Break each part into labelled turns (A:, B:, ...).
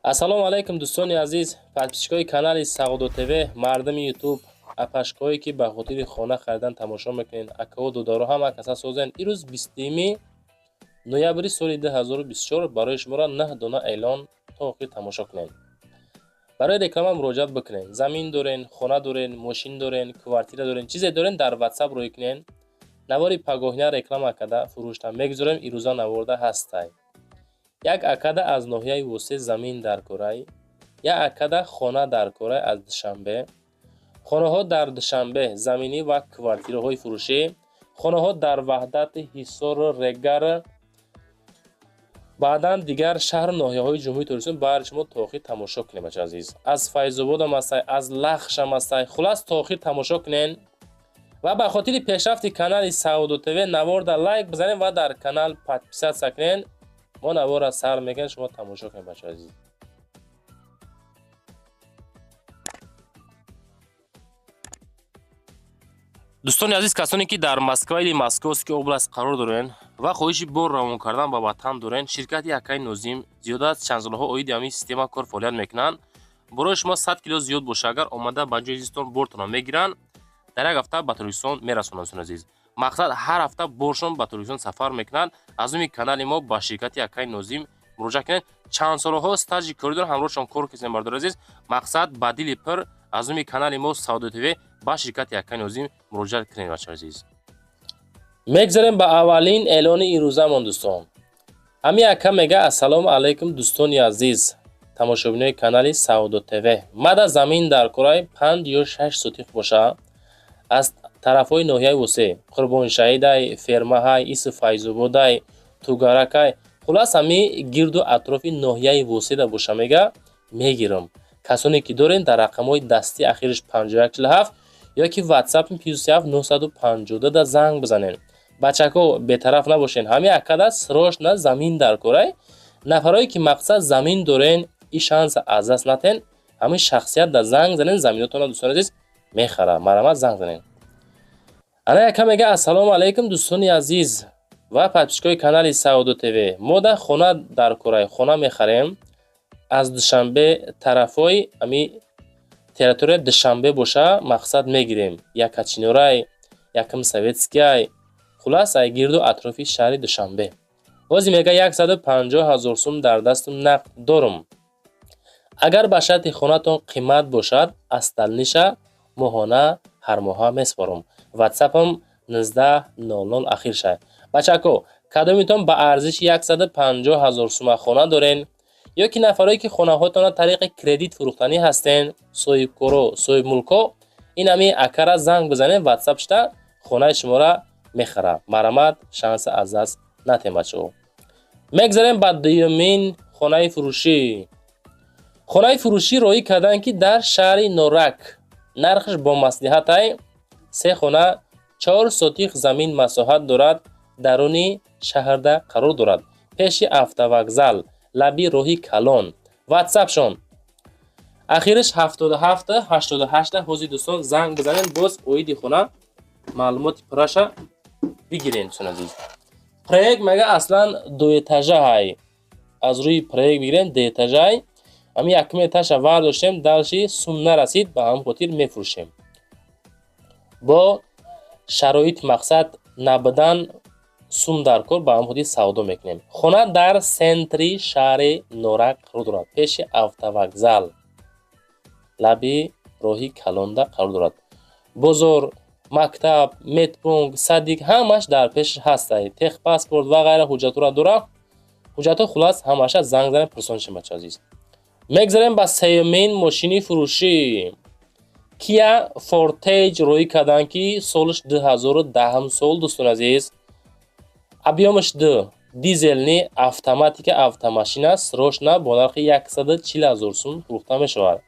A: Ассалому алайкум, дӯстони азиз, подписчикои канали Савдо ТВ, мардуми Ютуб, апашкое, ки ба хотири хона харидан тамошо мекунед, акаҳо, додаро, ҳама каса созен. Ирӯз 20 ноябри соли 2024 барои шуморо 9 дона эълон то охир тамошо кунед. Барои реклама муроҷиат бикунед. Замин дорен, хона дорен, мошин дорен, квартира дорен, чизе дорен, дар Ватсап рӯй кунед. Навори пагоҳина реклама карда фурӯшта мегузорем. Ирӯза наворда ҳастай. Як акада аз ноҳияи Восе замин дар корай, як акада хона дар корай аз Душанбе. Хонаҳо дар Душанбе, заминӣ ва квартираҳои фурӯшӣ. Хонаҳо дар Ваҳдати, Ҳисору Регар, баъдан дигар шаҳру ноҳияҳои Ҷумҳурии Тоҷикистон. Баъди шумо то охир тамошо кунед, бача азиз. Аз Файзободам ҳастай, аз Лахшам ҳастай. Хулас, то охир тамошо кунед ва ба хотири пешрафти канали Савдо ТВ наворда лайк бизанед ва дар канал подписаться кунед. Мо наворро сар мекунем, шумо тамошо кунед, бача азиз. Дӯстони азиз, касоне ки дар Москва или Московский область қарор дорен ва хоҳиши бор равон кардан ба ватан дорен, ширкати акаи Нозим зиёда аз чанд солҳо оиди ҳамин система кор фаъолият мекунанд. Борои шумо 100 кило зиёд боша, агар омада ба ҷои зистон бортонро мегиранд, дар як ҳафта ба Тоҷикистон мерасонанд. Дӯстони азиз, мақсад, ҳар ҳафта боршон ба Тоҷикистон сафар мекунанд. Аз номи канали мо ба ширкати акаи Нозим муроҷиат кунед. Чанд солҳо стажи корӣ доранд, ҳамроҳшон кор кардем. Бардори азиз, мақсад, ба дили пир аз номи канали мо Савдо ТВ ба ширкати акаи Нозим муроҷиат кунед, бачаи азиз. Мегзарем ба аввалин эълони ирӯзамон, дӯстон. Ҳамин ака мега: «Ассалому алайкум, дӯстони азиз, тамошобинои канали Савдо ТВ. Мада замин дар кораи, 5 ё 6 сотих боша, аз тарафҳои ноҳияи Восе, Қурбоншаҳидай, Фермаҳай, Иси Файзободай, Тугаракай, хулас, ҳами гирду атрофи ноҳияи Воседа боша, мега, мегирам. Касоне ки дорен, дар рақамҳои дастӣ ахириш 5147 ё ки Ватсап +7 952 да занг бизанед. Бачако, бетараф набошен. Ҳамин акада срочно замин дар корай. Нафарое ки, мақсад, замин дорен, и шанса аз даст натен. Ҳамин шахсият да занг занен, заминотонро, дӯстони азиз, мехара. Марҳамат, занг занен.» Ана яка мега: «Ассалому алайкум, дӯстони азиз ва подписчикои канали Савдо ТВ. Мо да хона дар корай, хона мехарем, аз Душанбе, тарафҳои ами территорияи Душанбе боша, мақсад, мегирем, Якачинорай, якм Советскияй, хулас, ай гирду атрофи шаҳри Душанбе. Ҳозир, мега, 150 000 сум дар дастум нақд дорум. Агар ба шарти хонатон қимат бошад, остальныйша моҳона, ҳар моҳа меспорам. Ватсапам 1900 ахир шай.» Бачако, кадомитон ба арзиши 150 000 сума хона дорен ё ки нафарое ки хонаҳоятонро тариқи кредит фурӯхтанӣ ҳастен, соҳибкоро, соҳибмулко, ин ҳамин акара занг бизанед, Ватсап шуда хонаи шуморо мехарад. Марҳамат, шанса аз даст натем, бачаҳо. Мегзарем ба дуюмин хонаи фурӯшӣ. Хонаи фурӯшӣ роҳӣ карданд, ки дар шаҳри Норак, нархш бо маслиҳатай. Се хона, 4 сотих замин масоҳат дорад, даруни шаҳрда қарор дорад, пеши автовокзал, лаби роҳи калон. Ватсапшон ахириш 77 88. Ҳозир, дӯстон, занг бизанед, боз оиди хона маълумоти пурраша бигирен. Дӯстон азиз, проект, мега, аслан дуэтажаҳай. Аз рӯи проект бигирем, дуэтажаҳай. Ҳамин якум этажа вардоштем, дальше сум нарасид, ба ҳамин хотир мефурӯшем. Бо шароити, мақсад, набудан сум дар кор, ба ҳамин хотир савдо мекунем. Хона дар центри шаҳри Норак қарор дорад, пеши автовокзал, лаби роҳи калонда қарор дорад. Бозор, мактаб, медпункт, садик ҳамаш дар пешаш ҳастай. Техпаспорт ва ғайра ҳуҷҷатҳоро дорад, ҳуҷҷатҳо, хулас, ҳамаша. Занг занед, пурсон шем, бача азиз. Мегзарем ба сеюмин мошини фурӯшӣ. Кия Фортейҷ роҳӣ карданд, ки солаш 2010 сол, дӯстони азиз, объёмаш ду, дизельный, автоматика, автомашина, срочно бо нархи 140 000 сум фурӯхта мешавад.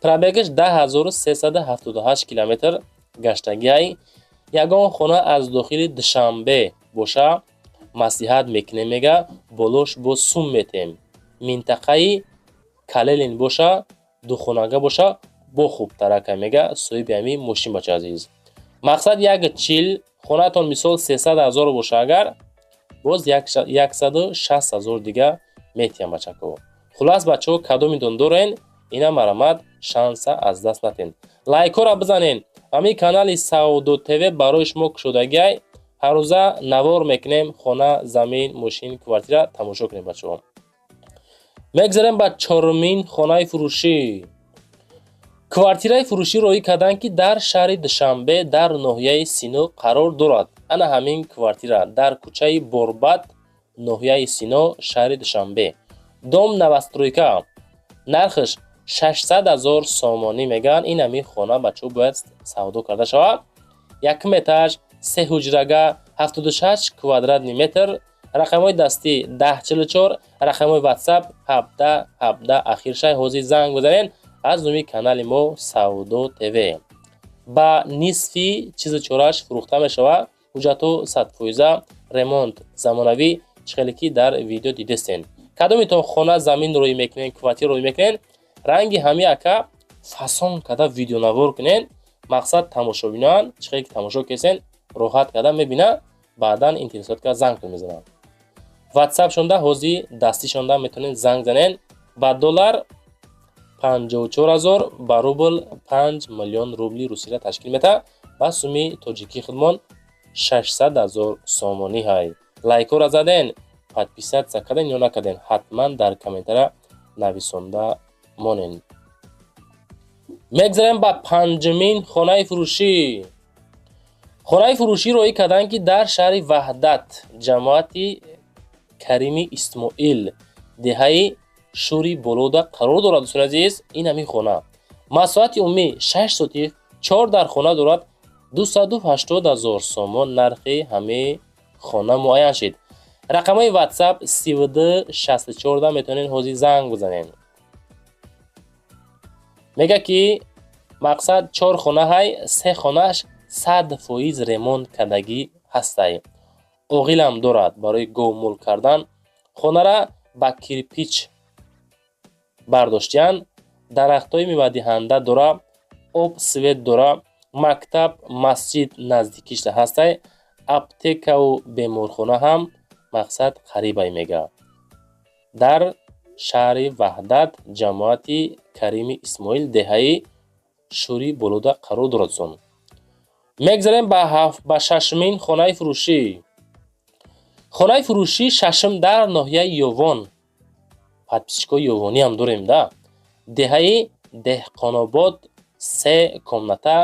A: Пробегаш 10 378 километр гаштагиай. Ягон хона аз дохили Душанбе боша, маслиҳат мекунем, мега, болош бо сум метем. Минтақаи Калелин боша, духонага боша, бо хубтарака, мега соҳиби ҳамин мошин. Бача азиз, мақсад, як чил хонатон, мисол, 300 000 боша агар, боз 160 000 дига метиҳам, бачако. Хулас, бачаҳо, кадомитон дорен, ина марамат, шанса аз даст натен. Лайкҳоро бизанен. Ҳамин канали Савдо ТВ барои шумо кушодагиай. Ҳаррӯза навор мекунем, хона, замин, мошин, квартира тамошо кунем, бачаҳо. Мегзарем ба чорумин хонаи фурӯшӣ. Квартираи фурӯшӣ роҳӣ карданд, ки дар шаҳри Душанбе, дар ноҳияи Сино қарор дорад. Ана ҳамин квартира дар кӯчаи Борбад, ноҳияи Сино, шаҳри Душанбе, дом новостройка, нархаш 600 ҳазор сомонӣ мегӯянд. Ин ҳамин хона, бачаҳо, бояд савдо карда шавад. Якум этаж, се ҳуҷрага, 76 квадратный метр. Рақамҳои дастӣ 1044, рақамҳои Ватсап 17 17 ахиршай. Ҳозир занг бизанед аз номи канали мо Савдо ТВ. Ба нисфи чизу чораш фурӯхта мешавад. Ҳуҷҷатҳо 100%-а, ремонт замонавӣ, чӣ хеле ки дар видео дидестен. Кадометон хона, замин рӯй мекунен, квартира рӯй мекунен, ранги ҳами ака фасон карда видеонавор кунен. Мақсад, тамошобинан чӣ хеле ки тамошо кесен, роҳат карда мебинад, баъдан интересовать карда занг мезананд. Ватсапшонда, ҳозир дастишонда метавонед занг занен. Ба доллар 54 000, ба рубл 5 миллион рубли русиро ташкил метаҳад. Ба суми тоҷикии худмон 600 ҳазор сомонӣ. Ҳай, лайкҳоро заден, подписаться карден ё накарден, ҳатман дар комментария нависонда монен. Мегзарем ба панҷумин хонаи фурӯшӣ. Хонаи фурӯшӣ роҳӣ карданд, ки дар шаҳри Ваҳдат, ҷамоати Карими Исмоил, деҳаи Шӯри Болода қарор дорад. Дӯстони азиз, ин ҳамин хона масоҳати умумӣ 6 сотих, чор дар хона дорад. 280 ҳазор сомон нархи ҳамаи хона муайян шид. Рақамҳои Ватсап 32 64, метавонед ҳозир занг бизанед. Мегӯяд, ки мақсад, чор хона ҳай, се хонааш 100% ремонт кардагӣ ҳастай. Оғилам дорад барои говмул кардан. Хонара ба кирпич бардоштиянд, дарахтҳои мевадиҳанда дора, об, свет дора, мактаб, масҷид наздикишта ҳастай, аптекаву беморхона ҳам мақсад қарибай, мега. Дар шаҳри Ваҳдат, ҷамоати Карими Исмоил, деҳаи Шӯри Болода қарор дорад. Сон мегзарем ба шашумин хонаи фурӯшӣ. Хонаи фурӯшии шашум дар ноҳияи Ёвон. Подписчикои ёвониам дорем да. Деҳаи Деҳқонобод, се комната,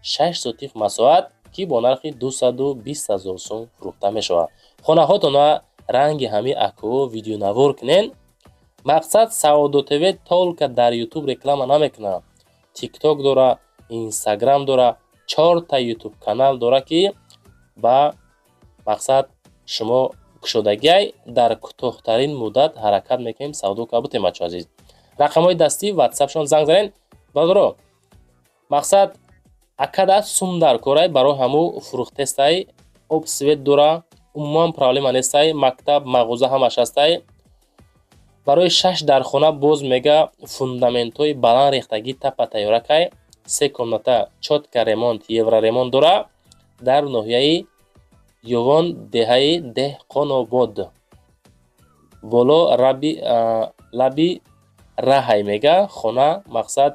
A: 6 сотих масоҳат, ки бо нархи 220 ҳазор сум фурӯхта мешавад. Хонаҳотонро ранги ҳами акӯ видеонавор кунен. Мақсад, Савдо ТВ только дар Ютуб реклама намекунад. Тикток дора, Инстаграм дора, чорта Ютуб канал дора, ки ба мақсад шумо кушодагиай. Дар кӯтоҳтарин муддат ҳаракат мекунем савдо карда бутем. Бачо азиз, рақамҳои дастӣ Ватсапшон занг занен. Бародаро, мақсад, акада сум дар корай, барои ҳаму фурӯхтестай. Об, свет дора, умуман проблема нестай, мактаб, мағоза ҳамаш ҳастай. Барои шаш дар хона боз мега, фундаментҳои баланд рехтагӣ, тапа тайёракай. Се комната, чётко ремонт, евроремонт дора. Дар ноҳияи Ёвон, деҳаи Деҳқонобод, боло лаби раҳай, мега. Хона, мақсад,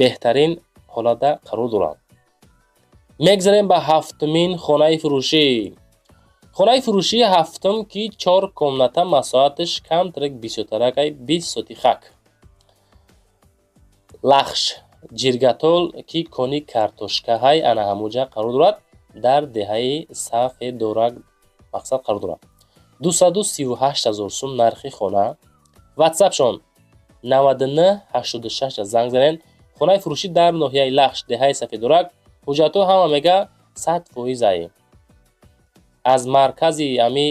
A: беҳтарин ҳолатда қарор дорад. Мегзарем ба ҳафтумин хонаи фурӯшӣ. Хонаи фурӯшии ҳафтум, ки чор комната, масоҳаташ камтарак бисёртаракай, 20 сотихак, Лахш, Ҷиргатол, ки кони картошкаҳай, ана ҳамуҷа қарор дорад. Дар деҳаи Сафедорак, мақсад, қарор дорад. 238 ҳазор сум нархи хона. Ватсапшон 99 86, занг занед. Хонаи фурӯшӣ дар ноҳияи Лахш, деҳаи Сафедорак. Ҳуҷҷатҳо ҳама, мега, 100%-ай. Аз маркази ҳами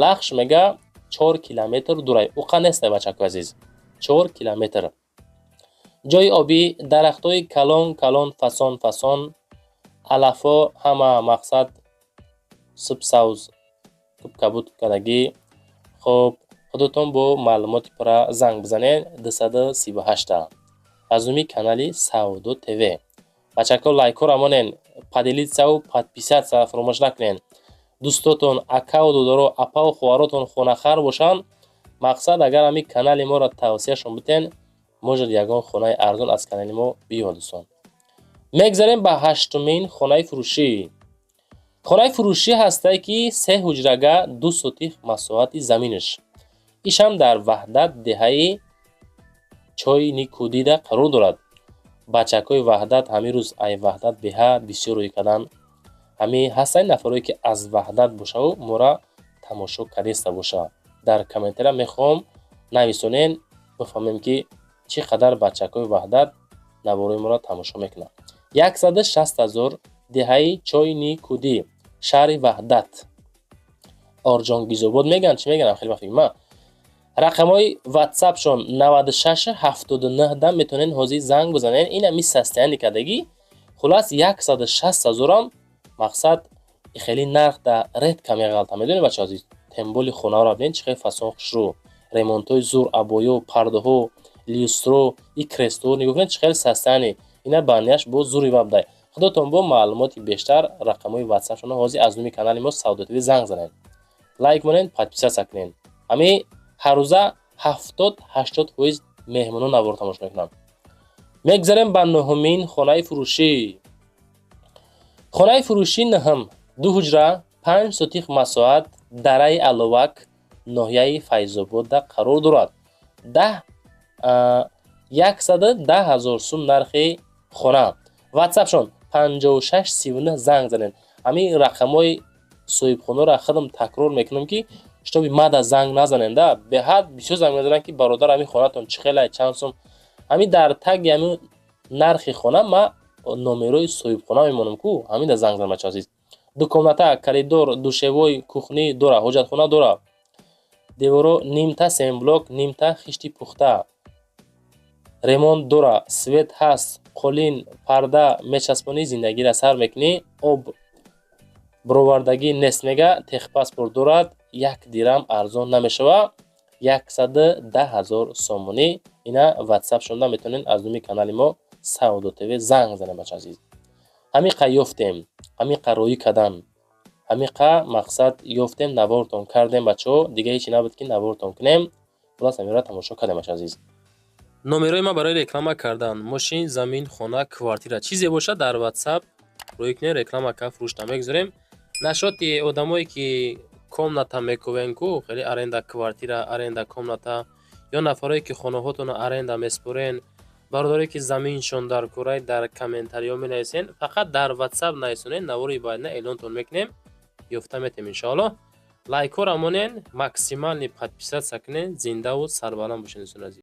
A: Лахш, мега, 4 километр дурай, уқа нестай, бачако азиз, 4 километр. Ҷои обӣ, дарахтҳои калон калон, фасон фасон, алафҳо ҳама, мақсад, субсавз, кабуд кардагӣ. Хуб, худатон бо маълумоти пурра занг бизанед 238-та аз номи канали Савдо ТВ. Бачако, лайкҳоро монен, поделиться-ву подписаться фаромӯш накунед. Дӯстотон, акаву додаро, апаву хоҳаротон хонахар бошанд, Мақсад, агар ҳамин канали моро тавсияшон битен, может, ягон хонаи арзон аз канали мо биёд. Дӯстон, мегзарем ба ҳаштумин хонаи фурӯшӣ. Хонаи фурӯшӣ ҳастае, ки се ҳуҷрага, 2 сотих масоҳати заминаш. Ишам дар Ваҳдат, деҳаи Чойникудида қарор дорад. Бачакҳои Ваҳдат ҳамин рӯз ай Ваҳдат беҳад бисёр рӯй кардан. Ҳамин ҳастанд нафарое, ки аз Ваҳдат бошаву мора тамошо кардеста боша. Дар комментария мехоҳам нависонен, бифаҳмем, ки чӣ қадар бачакҳои Ваҳдат наворои моро тамошо мекунанд. 160 000, деҳаи Чойникудӣ, шаҳри Ваҳдат, Орҷонгизобод мегӯянд, чӣ мегӯянд, хеле ба ма. Рақамҳои ватсапшон 96 79 да метавонед ҳозир занг бизанед. Ин ҳами состояние кардагӣ. Хулас, 160 000-ам мақсад хеле нарх да редко меғалта, медонед, бача азиз. Тем более хонаро бинед, чӣ хел фасон, хушрӯ, ремонтҳои зур, обоё, пардаҳо, люстро и кресло. Нигоҳ кунед, чӣ хел состояние. Ина банияш бо зури вабдай. Худотон бо маълумоти бештар рақамҳои ватсапшонро ҳозир аз номи канали мо Савдо ТВ занг занед. Лайк монед, подписаться кунед. Ҳамин ҳаррӯза 70-80% меҳмонон наворо тамошо мекунанд. Мегзарем ба нуҳумин хонаи фурӯшӣ. Хонаи фурӯшии нуҳум: ду ҳуҷра, 5 сотих масоҳат, дараи Аловак, ноҳияи Файзободда қарор дорад. 110 000 сум нархи хона. Ватсапшон 56 39, занг занед. Ҳамин рақамҳои соҳибхонаро худам такрор мекунам, ки чтобы мада занг назаненда. Беҳад бисёр занг мезананд, ки бародар, ҳамин хонатон чӣ хелай, чанд сум? Ҳамин дар таги ҳамин нархи хона ма номерои соҳибхона мемонам ку, ҳамин да занг занам, бача азиз. Ду комната, коридор, душевой, кухни дора, ҳоҷатхона дора. Деворо нимта семблок, нимта хишти пухта, ремонт дора, свет ҳаст, қолин, парда мечаспонӣ, зиндагиро сар мекунӣ. Об бировардагӣ нест, мега, техпаспорт дорад. Як дирам арзон намешава, 110 000 сомонӣ. Ина ватсапшонда метавонед аз номи канали мо Савдо ТВ занг занед, бача азиз. Ҳамиқа ёфтем, ҳамиқа роӣ кардан, ҳамиқа мақсад ёфтем, навортон кардем, бачаҳо. Дига ҳечи набуд, ки навортон кунем. Хулас, ҳаминро тамошо кардем, бача азиз. Номерои ман барои реклама кардан мошин, замин, хона, квартира, чизе бошад, дар ватсап рӯй кунед, реклама ка, фурӯшта мегузорем. Нашоти одамое, ки комната мекувен ку, хеле аренда квартира, аренда комната, ё нафарое, ки хонаҳотонро аренда меспорен, бародарое, ки заминшон дар курай, дар комментариҳо менависен. Фақат дар ватсап нависонед, навори баъдина эълонтон мекунем, ёфта метем, иншоаллоҳ. Лайкҳоро монен, максимальный подписаться кунед. Зиндаву сарбаланд бошед, дӯстони азиз.